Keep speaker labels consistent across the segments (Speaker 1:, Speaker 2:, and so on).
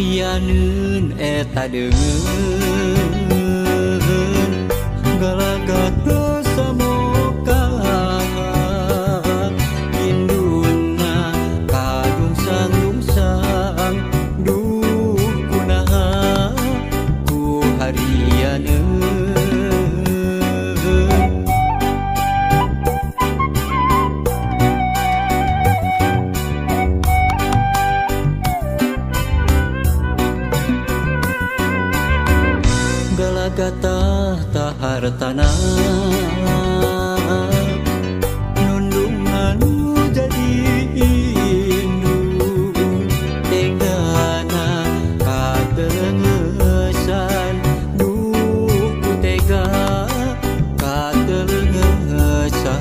Speaker 1: Harianeun eta deungeun galagat dosa moka induna kadungsang-dungsang duh kunaha ku harianeun. Galagata tahartana nundungan jadi indung tegana katelengesan duh ku tega katelengesan.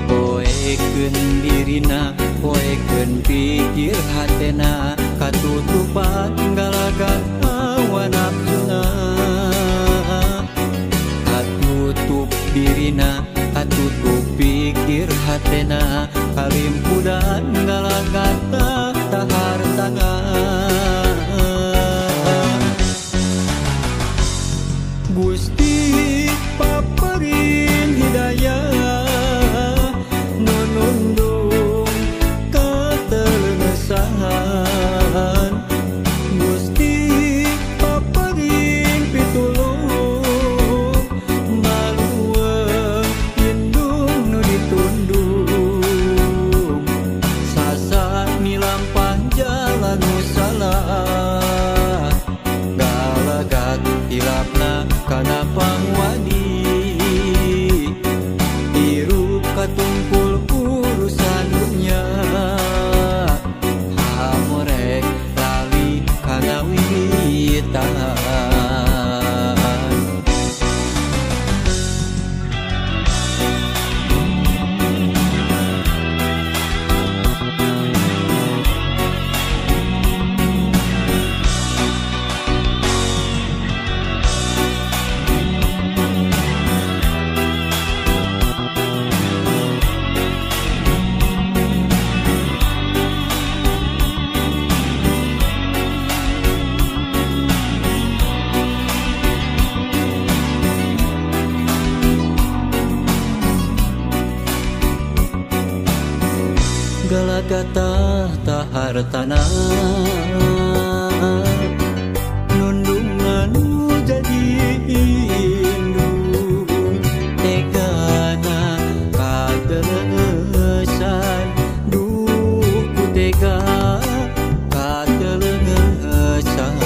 Speaker 1: Poekeun dirina poekeun pikir hatena katutupan galagat hawa nafsuna. Katutup dirina katutup pikir hatena kalimpudan galagat tahartana. Gusti paparin hidayah nunundung katelengesan. Gusti paparin pitulung maluweung indung nu ditundung sasa milampah jalan nu salah galagat hilapna kana pangwadi hirup katumpul urusan dunya hamorek lali kana wiwitan. Galagata tahartana nundungan jadi indung tegana katelengesan duh ku tega katelengesan.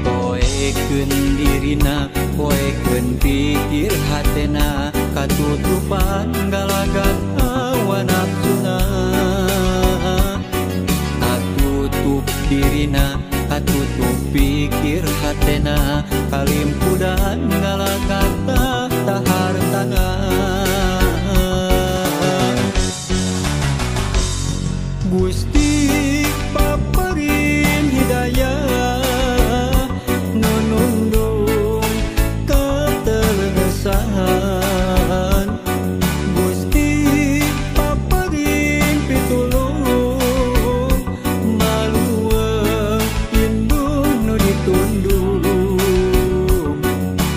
Speaker 1: Poekeun dirina poekeun pikir hatena katutupan galagat hawa nafsuna. Katutup dirina katutup pikir hatena kalimpudan galagat tahartana. Gusti paparin hidayah nunundung katelengesan. Gusti paparin pitulung maluweung indung nu ditundung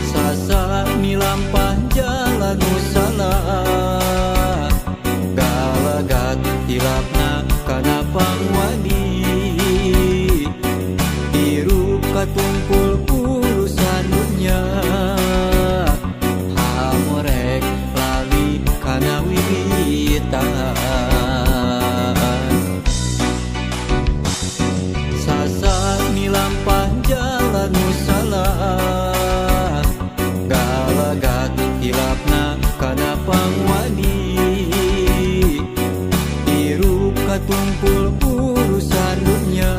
Speaker 1: sasa milampah jalan nu salah galagat hilapna kana pangwadi hirup katumpul urusan dunya hamorek lali kana wiwitan. Sasa milampah jalan nu salah galagat hilapna kana pangwadi hirup katumpul urusan dunya.